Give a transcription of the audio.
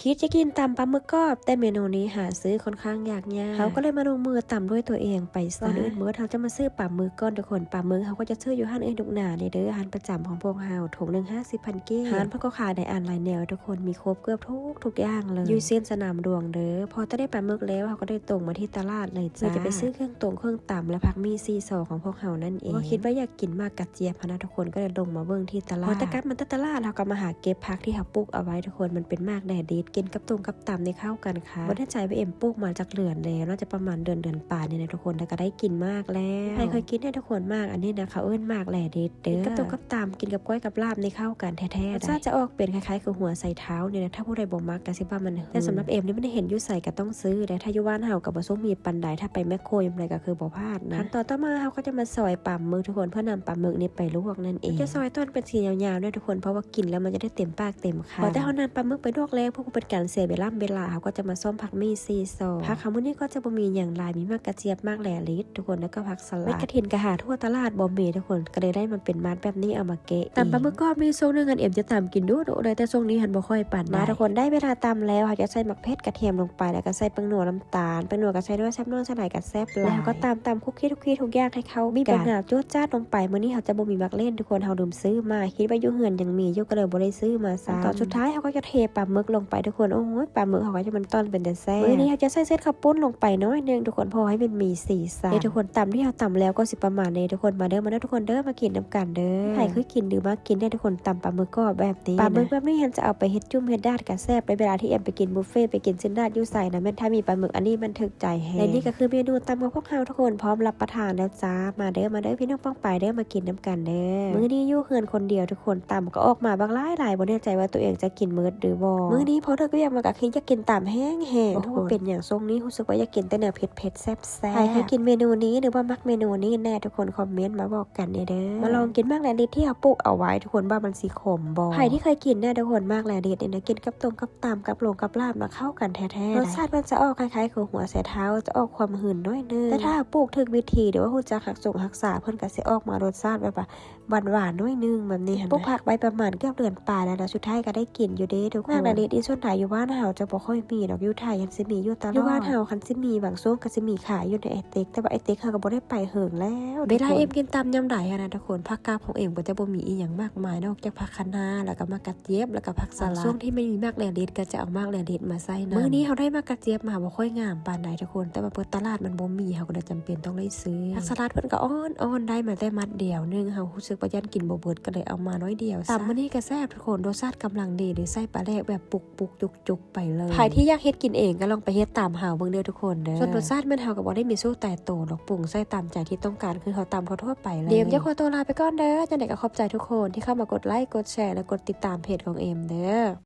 ຄິດຈະກິນຕຳປາໝຶກກອບ ແຕ່ເມນູນີ້ຫາຊື້ຄ່ອນຂ້າງຍາກຍາກ ເຮົາກໍເລີຍມາລົງມືຕຳດ້ວຍຕົວເອງໄປຊະ. ກ່ອນອື່ນໝົດເຮົາຈະມາຊື້ປາໝຶກກ່ອນທຸກຄົນ. ປາໝຶກເຮົາກໍຈະຊື້ຢູ່ຮ້ານເອື້ອຍລູກໜ້ານີ້ເດີ້ ຮ້ານປະຈຳຂອງພວກເຮົາ ຖົງໜຶ່ງຫ້າສິບພັນກີບ. ຮ້ານເພິ່ນກໍຂາຍຫຼາຍອັນຫຼາຍແນວທຸກຄົນ ມີຄົບເກືອບທຸກ ທຸກຢ່າງເລີຍ ຢູ່ເສັ້ນສະໜາມຫຼວງເດີ້. ພໍແຕ່ໄດ້ປາໝຶກແລ້ວ ເຮົາກໍໄດ້ຕົງມາທີ່ຕະຫຼາດເລີຍຈ້າ ເພື່ອຈະໄປຊື້ເຄື່ອງຕົງເຄື່ອງຕຳ ແລະ ຜັກໝີ່ສີ່ຊໍຂອງພວກເຮົານັ້ນເອງ. ເພາະຄິດວ່າຢາກກິນໝາກກະຈຽບຫັ້ນນະທຸກຄົນ ກໍເລີຍລົງມາເບິ່ງທີ່ຕະຫຼາດ. ພໍແຕ່ກັບມາແຕ່ຕະຫຼາດ ເຮົາກໍມາຫາເກັບຜັກທີ່ເຮົາປູກເອົາໄວ້ທຸກຄົນ ມັນເປັນໝາກແຫຼເດັດ ກິນກັບຕົງກັບຕຳນີ້ເຂົ້າກັນຄັກ. ບໍ່ແນ່ໃຈວ່າເອັມປູກມາຈັກເດືອນແລ້ວ ໜ້າຈະປະມານເດືອນ ເດືອນປາຍນີ້ນະທຸກຄົນ ແຕ່ກໍໄດ້ກິນໝາກແລ້ວ. ໃຜເຄີຍກິນແດ່ທຸກຄົນ ໝາກອັນນີ້ນະ ເຂົາເອີ້ນໝາກແຫຼເດັດເດີ້ ກິນກັບຕົ້ມກັບຕຳ ກິນກັບກ້ອຍກັບລາບນີ້ເຂົ້າກັນແທ້ໆ. ລົດຊາດຈະອອກເປັນຄ້າຍໆຄືຫົວໄຊເທົ້ານີ້ນະ ຖ້າຜູ້ໃດບໍ່ມັກກໍຊິວ່າມັນຫຶມ. ແຕ່ສຳລັບເອມນີ້ມັນເຫັນຢູ່ໃສກໍຕ້ອງຊື້ແດ່ ຖ້າຢູ່ບ້ານເຮົາກໍບໍ່ຊຸ່ມມີປານໃດ ຖ້າໄປແມັກໂຄຍາມໃດກໍຄືບໍ່ພາດນະ. ຂັ້ນຕອນຕໍ່ມາເຮົາກໍຈະມາຊອຍປາໝຶກທຸກຄົນ ເພື່ອນຳປາໝຶກນີ້ໄປລວກນັ້ນເອງ. ຈະຊອຍຕອນເປັນຊີ້ຍາວໆເດີ້ທຸກຄົນ ເພາະວ່າກິນແລ້ວມັນຈະໄດ້ເຕັມປາກເຕັມຄຳ. ພໍແຕ່ເຮົານຳປາໝຶກໄປລວກແລ້ວ ເພື່ອບໍ່ເປັນການເສຍເວລາເວລາ ເຮົາກໍຈະມາສ້ອມຜັກໝີ່ສີ່ຊໍ. ຜັກເຮົາມື້ນີ້ກໍຈະບໍ່ມີຫຍັງຫຼາຍ ມີໝາກກະຈຽບ ໝາກແຫຼລິດທຸກຄົນ ແລ້ວກໍຜັກສະຫຼັດ. ເມັດກະຖິນກໍຫາທົ່ວຕະຫຼາດບໍ່ມີທຸກຄົນ ກໍເລີຍໄດ້ມາເປັນມັດແບບນີ້ ເອົາມາແກະເອງ. ຕຳປາໝຶກກໍມີຊ່ວງໜຶ່ງອັນເອມຈະຕຳກິນດຸໆເລີຍ ແຕ່ຊ່ວງນີ້ຫັ້ນບໍ່ຄ່ອຍປານໃດ. ມາທຸກຄົນ ໄດ້ເວລາຕຳແລ້ວ ເຮົາຈະໃສ່ໝາກເຜັດ ກະທຽມລົງໄປ ແລ້ວກໍໃສ່ແປ້ງນົວ ນ້ຳຕານ ແປ້ງນົວກໍໃສ່ໜ້ອຍ ແຊບໜ້ອຍ ໃສ່ຫຼາຍກໍແຊບຫຼາຍ. ແລ້ວເຮົາກໍຕຳໆ ຄຸກຄີ ທຸກທີ່ທຸກຢ່າງໃຫ້ເຂົ້າກັນ ບີບບັກນາວຈວດຈາດລົງໄປ. ມື້ນີ້ເຮົາຈະບໍ່ມີໝາກເລັ່ນທຸກຄົນ ເຮົາລືມຊື້ມາ ຄິດວ່າຢູ່ເຮືອນຍັງມີຢູ່ ກໍເລີຍບໍ່ໄດ້ຊື້ມາຊ້ຳ. ຕອນສຸດທ້າຍເຮົາກໍຈະເທປາໝຶກລົງໄປທຸກຄົນ. ໂອ້ຍ ປາໝຶກເຮົາກໍຈະມັນຕ່ອນເປັນຕາແຊບ. ມື້ນີ້ເຮົາຈະໃສ່ເສັ້ນເຂົ້າປຸ້ນລົງໄປໜ້ອຍໜຶ່ງທຸກຄົນ ພໍໃຫ້ມັນມີສີສັນ. ເດ້ທຸກຄົນ ຕຳທີ່ເຮົາຕຳແລ້ວກໍຊິປະມານນີ້ທຸກຄົນ. ມາເດີ ມາເດີທຸກຄົນເດີ ມາກິນນຳກັນເດີ. ໃຜເຄີຍກິນ ຫຼື ມັກກິນແດ່ທຸກຄົນ ຕຳປາໝຶກກອບແບບນີ້ນະ. ປາໝຶກແບບນີ້ຫັ້ນຈະເອົາໄປເຮັດຈຸ້ມເຮັດດາດກໍແຊບເດ້. ເວລາທີ່ແອມໄປກິນບຸບເຟ ໄປກິນຊີ້ນດາດຢູ່ໃສນະ ແມ່ນຖ້າມີປາໝຶກອັນນີ້ມັນຖືກໃຈແຮງ. ແລະນີ້ກໍຄືເມນູຕຳຂອງພວກເຮົາທຸກຄົນ ພ້ອມຮັບປະທານແລ້ວຈ້າ. ມາເດີ ມາເດີ ພີ່ນ້ອງປ້ອງປາຍເດີ ມາກິນນຳກັນເດີ. ມື້ນີ້ຢູ່ເຮືອນຄົນດຽວທຸກຄົນ ຕຳກໍອອກມາບັກຫຼາຍໆ ບໍ່ແນ່ໃຈວ່າຕົວເອງຈະກິນໝົດຫຼືບໍ່. ມື້ນີ້ພໍເລີກວຽກມາກໍຄືຢາກກິນຕຳແຮງໆ ບໍ່ຮູ້ວ່າເປັນຫຍັງ ຊ່ວງນີ້ຮູ້ສຶກວ່າຢາກກິນແຕ່ແນວເຜັດໆແຊບໆ. ໃຜເຄີຍກິນເມນູນີ້ ຫຼືວ່າມັກເມນູນີ້ແດ່ ທຸກຄົນຄອມເມັນມາບອກກັນແດ່ເດີ. ມາລອງກິນໝາກແຫຼລິດທີ່ເຮົາປູກເອົາໄວ້ທຸກຄົນ ວ່າມັນຊິຂົມບໍ່. ໃຜທີ່ເຄີຍກິນແດ່ທຸກຄົນ ໝາກແຫຼລິດນີ້ນະ ກິນກັບຕົ້ມກັບຕຳ ກັບໂລງກັບລາບນະ ເຂົ້າກັນແທ້ໆ. ລົດຊາດມັນຈະອອກຄ້າຍໆຄືຫົວໄຊເທົ້າ ຈະອອກຄວາມຫືນໜ້ອຍໜຶ່ງ ແຕ່ຖ້າເຮົາປູກຖືກວິທີ ຫຼືວ່າຮູ້ຈັກຮັກສົງຮັກສາ ເພິ່ນກໍຊິອອກມາລົດຊາດແບບວ່າ ຫວານໆໜ້ອຍໜຶ່ງແບບນີ້ຫັ້ນ. ປູກຜັກໄວ້ປະມານເກືອບເດືອນປາຍແລ້ວນະ ສຸດທ້າຍກໍໄດ້ກິນຢູ່ເດ້ທຸກຄົນ. ໝາກແຫຼລິດນີ້ສ່ວນຫຼາຍຢູ່ບ້ານເຮົາຈະບໍ່ຄ່ອຍມີດອກ ຢູ່ໄທຫັ້ນຊິມີຢູ່ຕະຫຼອດ. ຢູ່ບ້ານເຮົາຄັນຊິມີບາງຊ່ວງກໍຊິມີຂາຍຢູ່ໃນໄອຕິກ ແຕ່ວ່າໄອຕິກເຮົາກໍບໍ່ໄດ້ໄປເຫິງແລ້ວ. ເວລາເອັມກິນຕຳຍາມໃດຫັ້ນນະທຸກຄົນ ຜັກກາດຂອງເອັມກໍຈະບໍ່ມີອີ່ຫຍັງມາກມາຍ ນອກຈາກຜັກຄະນ້າ ແລ້ວກໍໝາກກະຈຽບ ແລ້ວກໍຜັກສະຫຼັດ. ຊ່ວງທີ່ມັນມີໝາກແຫຼລິດກໍຈະເອົາໝາກແຫຼລິດມາໃສ່ນຳ. ມື້ນີ້ເຮົາໄດ້ໝາກກະຈຽບມາບໍ່ຄ່ອຍງາມປານໃດທຸກຄົນ ແຕ່ວ່າເປີດຕະຫຼາດມັນບໍ່ມີ ເຮົາກໍເລີຍຈຳ ເປັນຕ້ອງໄດ້ຊື້. ຜັກສະຫຼັດເພິ່ນກໍອ່ອນໆ ໄດ້ມາແຕ່ມັດດຽວໜຶ່ງ ເຮົາຮູ້ສຶກວ່າຢ້ານກິນບໍ່ເບິດ ກໍເລີຍເອົາມາໜ້ອຍດຽວ. ຕຳມື້ນີ້ກໍແຊບທຸກຄົນ ລົດຊາດກຳລັງດີ ຫຼືໃສ່ປາແດກແບບປຸກໆຈຸກໆໄປເລີຍ. ໃຜທີ່ຢາກເຮັດກິນເອງກໍລອງໄປເຮັດຕາມເຮົາເບິ່ງເດີທຸກຄົນເດີ. ສ່ວນລົດຊາດແມ່ນເຮົາກໍບໍ່ໄດ້ມີສູດຕາຍໂຕດອກ ປຸງໃສ່ຕາມໃຈທີ່ຕ້ອງການ ຄືເຮົາຕຳທົ່ວໆໄປເລີຍ. ເດມຢາກຂໍຕົວລາໄປກ່ອນເດີ ຈັ່ງໃດກໍຂອບໃຈທຸກຄົນທີ່ເຂົ້າມາກົດໄລ ກົດແຊ ແລະ ກົດຕິດຕາມເພຈຂອງເອັມເດີ.